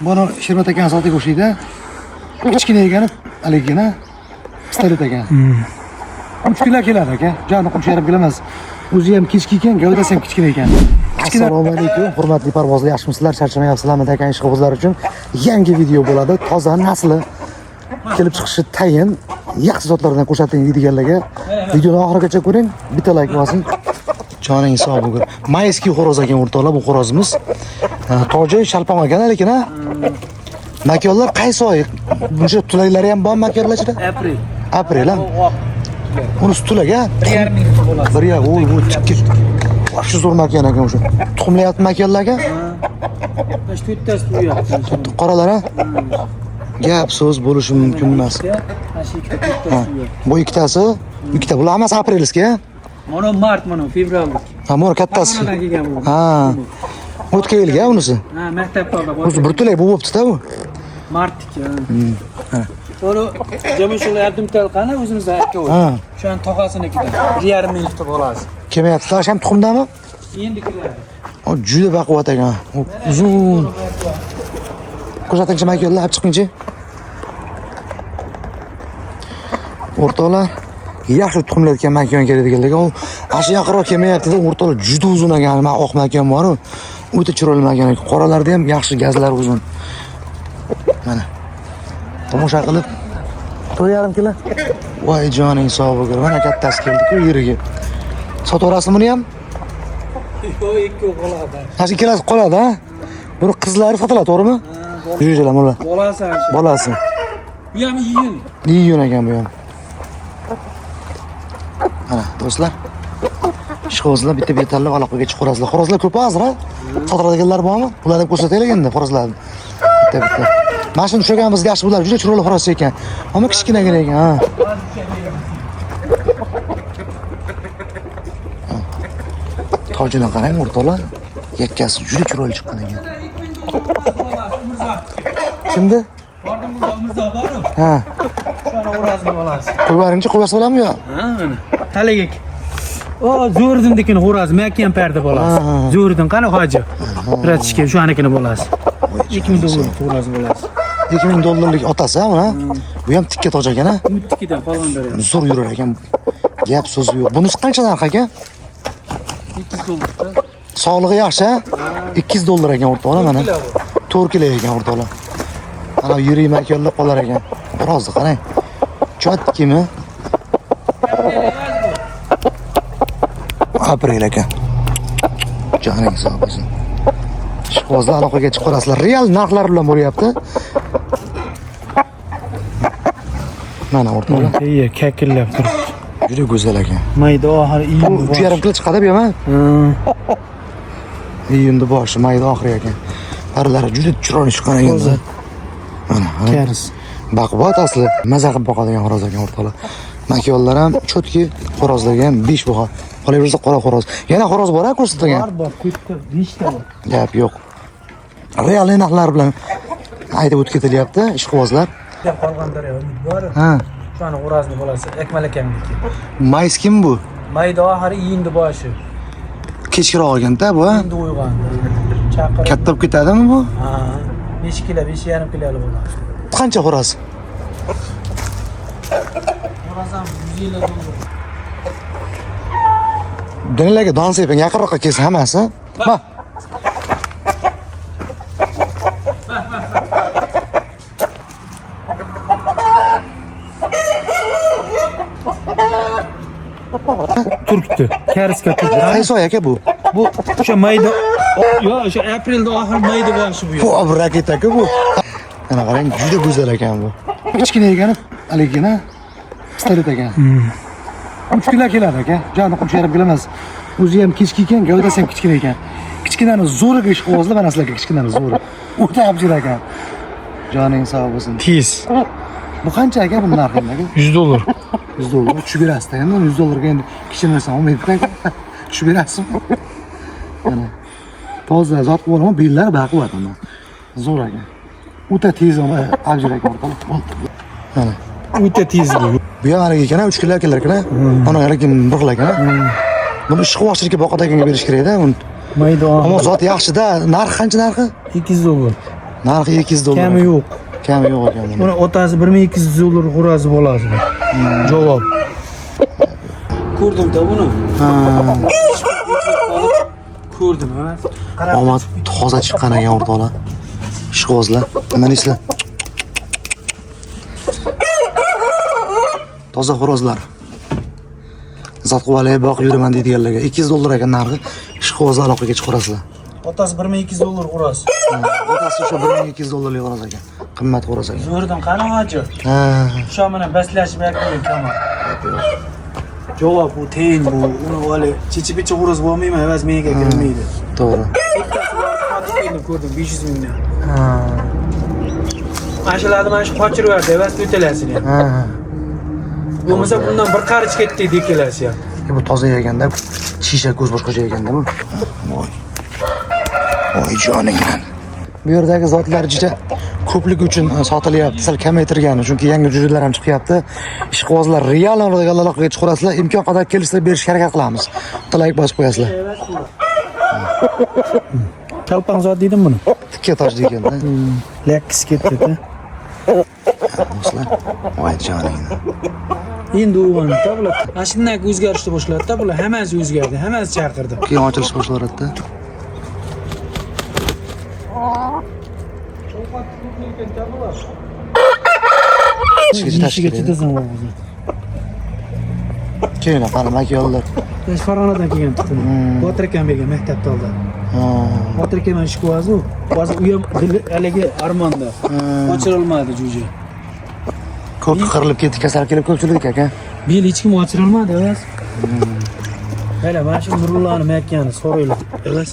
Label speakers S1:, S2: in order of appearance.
S1: Buni Shermat akani sotiga o'xshaydi. Kichkina ekani, haligina pistolet ekan. 3 kilo keladi aka. Joni 3,5 kilo emas. O'zi ham kichik ekan, gavdasi ham kichkina ekan. Assalomu alaykum, hurmatli parvozlar, yaxshimisizlar, charchamayapsizlarmi degan ishqibozlar uchun yangi video bo'ladi. Toza nasli kelib chiqishi tayin, yaxshi zotlardan ko'rsating deydiganlarga videoni oxirigacha ko'ring, bitta like bosing. Joning sog' bo'lsin. Mayskiy xo'roz ekan o'rtoqlar, bu xo'rozimiz. Toji shalpon ekan lekin ha. Makonlar qaysi oy? Buncha tulaklari ham bormi makonlar ichida?
S2: Aprel.
S1: Aprel ha. Unisi tulak ha.
S2: 1,5 ming bo'ladi.
S1: Bir yarim, u bu tikki. Shu zo'r makon ekan o'sha. Tuxumlayapti makonlarga?
S2: Mana shu to'rttasi tug'yapti.
S1: Qoralar ha? Gap so'z bo'lishi mumkin emas.
S2: Mana shu ikkita to'rttasi tug'yapti.
S1: Bu ikkitasi, ikkita bular hammasi aprelskiy ha?
S2: Mana mart, mana fevrallik.
S1: Ha, bu kattasi.
S2: Farg'onadan kelgan bu.
S1: Ha. O'tgan yilgi ha unisi.
S2: Ha, maktabda olib.
S1: O'zi bir tulak bu bo'pti-da bu.
S2: Martniki. Ha. To'g'ri, Jamushul Abdumtal qani o'zimizda aka u.
S1: Ha.
S2: O'shani tog'asinikida. 1,5 minglikda bolasi.
S1: Kelmayapti. Shu ham tuxumdami?
S2: Endi kiradi.
S1: O juda baquvvat ekan. U uzun. Ko'rsatingchi makonlar, olib chiqingchi. O'rtoqlar, yaxshi tuxumlayotgan makon kerak deganlarga u ana shu yaqinroq kelmayapti-da, o'rtoqlar juda uzun ekan. Nima oq makon bor-u, o'ta chiroyli makon ekan. Qoralarda ham yaxshi gazlar uzun. Mana. Tomosha qilib 4,5 kilo. Voy joning sog' bo'lsin. Mana kattasi keldi-ku yeriga. Sotaverasizmi buni ham?
S2: Yo'q, ikki qoladi.
S1: Mana shu ikkalasi qoladi, ha? Buni qizlari sotiladi, to'g'rimi? Jo'jalar bular.
S2: Bolasi ana shu.
S1: Bolasi.
S2: Bu ham iyun.
S1: Iyun ekan bu ham. Mana do'stlar. Ishqibozlar bitta bitta tanlab aloqaga chiqib xo'rozlar. Xo'rozlar ko'p hozir, ha? Sotiladiganlar bormi? Ularni ko'rsataylik endi xo'rozlarni. Bitta bitta. Mana shuni ushlaganimiz yaxshi bular juda chiroyli xo'roz ekan. Ammo kichkinagina ekan, ha. Tojini qarang o'rtoqlar. Yakkasi juda chiroyli chiqqan ekan. Kimdi?
S2: Bordim Mirzo boru.
S1: Ha.
S2: O'shani o'razni bolasi.
S1: Qo'yib yuboringchi, qo'yib yuborsa bo'ladimi yo?
S2: Ha, mana. Haligi. O, Zo'riddinnikini xo'rozi, Makka parda bolasi.
S1: Ha, ha.
S2: Zo'riddin qani hoji? Bratishka o'shanikini bolasi. 2000 dollar xo'roz bolasi.
S1: 2000 dollarlik otasi ha buni. Bu ham tikka toj ekan ha.
S2: Umidnikidan qolgan beryapti.
S1: Zo'r yurar ekan. Gap so'z yo'q. Bunisi qancha narx aka?
S2: 200 dollar.
S1: Sog'lig'i yaxshi ha? 200 dollar ekan o'rtoqlar mana. 4 kilo ekan o'rtoqlar. Ana yirik makonlar qolar ekan. Xo'rozni qarang. Chotkimi? Aprel ekan. Joning sog' bo'lsin. Ishqibozlar aloqaga chiqib qolasizlar. Real narxlar bilan bo'lyapti. Mana o'rtoqlar.
S2: Iya, kakillab turibdi.
S1: Juda go'zal ekan.
S2: Mayda oxiri
S1: Bu
S2: iyun
S1: 3,5 kilo chiqadi bu ham, ha? Iyunda boshi, mayda oxiri ekan. Parlari juda chiroyli chiqqan ekan. Mana, mana.
S2: Karis.
S1: Baquvvat asli maza qilib boqadigan xo'roz ekan o'rtoqlar. Makonlar ham cho'tki, xo'rozlarga ham 5 buqa. Qolaversa qora xo'roz. Yana xo'roz bor ha ko'rsatilgan.
S2: Bor, bor, ko'pda 5 ta bor.
S1: Gap yo'q. Real narxlar bilan aytib o'tib ketilyapti ishqibozlar.
S2: Deb qolgan daryo umid bor.
S1: Ha,
S2: O'shani xo'rozni bolasi Akmal akamniki.
S1: mays kim bu?
S2: Mayda oxiri iyunda boshi.
S1: Kechroq olganda bu ha?
S2: Endi uyg'ondi. Chaqirib.
S1: Katta bo'lib ketadimi bu?
S2: Ha. 5 kilo, 5,5 kilo bo'ladi.
S1: Qancha xo'roz?
S2: Xo'roz ham 150 dollar.
S1: Dinalarga don seping, yaqinroqqa kelsa hammasi. Ma.
S2: Turkdi. Karisga turk.
S1: Qaysi oy aka bu?
S2: Bu o'sha mayda yo'q, o'sha aprelda oxiri mayda boshi bu.
S1: Bu raketa-ku bu. Mana qarang, juda go'zal ekan bu. Kichkina ekani, haligina pistolet ekan. 3 kilo keladi aka. Joni 3,5 kilo emas. O'zi ham kichik ekan, gavdasi ham kichkina ekan. Kichkinani zo'riga ishqibozlar, mana sizlarga kichkinani zo'ri. O'ta abjir ekan. Joning sog' bo'lsin.
S2: Tez.
S1: Bu qancha aka buni narxi aka?
S2: 100 dollar.
S1: 100 dollar tushib berasiz endi 100 dollarga endi kichkina narsa olmaydi aka. Tushib berasizmi? Mana toza zot qilib olaman, bellari baquvvat unda. Zo'r ekan. O'ta tez abjir ekan o'rtoqlar. Mana.
S2: O'ta tez bu.
S1: Bu ham haligi ekan, 3 kilo kelar ekan. Ana haligi bir xil ekan. Buni ishqibozchilikka boqadiganga berish kerak-da buni.
S2: Mayda
S1: Ammo zot yaxshi-da. Narxi qancha narxi?
S2: 200 dollar.
S1: Narxi 200 dollar.
S2: Kami yo'q.
S1: Kami yo'q ekan buni.
S2: Buni otasi 1200 dollar xo'rozi bolasi bu. Javob. Ko'rdim-da buni.
S1: Ha.
S2: Ko'rdim, ha.
S1: Omad toza chiqqan ekan o'rtoqlar. Ishqibozlar. Nima deysizlar? Toza xo'rozlar. Zot quvvalay boqib yuraman deydiganlarga 200 dollar ekan narxi. Ishqibozlar aloqaga chiqarasizlar.
S2: Otasi 1200 dollar xo'roz.
S1: Otasi o'sha 1200 dollarlik xo'roz ekan. Qimmat xo'roz ekan.
S2: Zo'rdan qani hoji?
S1: Ha.
S2: O'sha bilan baslashib bergan kamol. Javob bu teyin bu. Uni hali chechi-pechi xo'roz bo'lmayman, avaz menga kirmaydi.
S1: To'g'ri.
S2: Bittasi bor, sotib keldim, ko'rdim 500 mingdan.
S1: Ha.
S2: Mana shularni mana shu qochirib yubordi, avaz to'talasini ham.
S1: Ha.
S2: Bo'lmasa bundan bir qarich ketdi deydi ikkalasi ham.
S1: Bu toza yeganda shisha ko'z boshqacha yeganda bu. Voy. Voy joningdan. Bu yerdagi zotlar juda ko'pligi uchun sotilyapti, sal kamaytirgani, chunki yangi jo'jalar ham chiqyapti. Ishqibozlar real aloqaga chiqarasizlar, imkon qadar kelishsa berishga harakat qilamiz. Bitta like bosib qo'yasizlar.
S2: Kalpang zot dedim buni.
S1: Tikka tosh deganda.
S2: Lakkisi ketdi-da.
S1: Do'stlar, voy joningdan.
S2: Endi uyg'ondi-da bular. Mana shundan keyin o'zgarishni boshladi-da bular. Hammasi o'zgardi, hammasi chaqirdi.
S1: Keyin ochilish boshlanadi.
S2: Ishiga chidasan o'g'zi.
S1: Keyin qani makiyollar.
S2: Yosh Farg'onadan kelgan tuxum. Botir akam bergan maktabda oldi.
S1: Ha.
S2: Botir akam mana ishqibozi u. Hozir u ham haligi armonda. O'chirilmadi jo'ja.
S1: Ko'p qirilib ketdi, kasal kelib ko'pchilik aka.
S2: Bu yil hech kim o'chirilmadi, emas. Mana mana shu Nurullohni makkani so'raylar. Emas.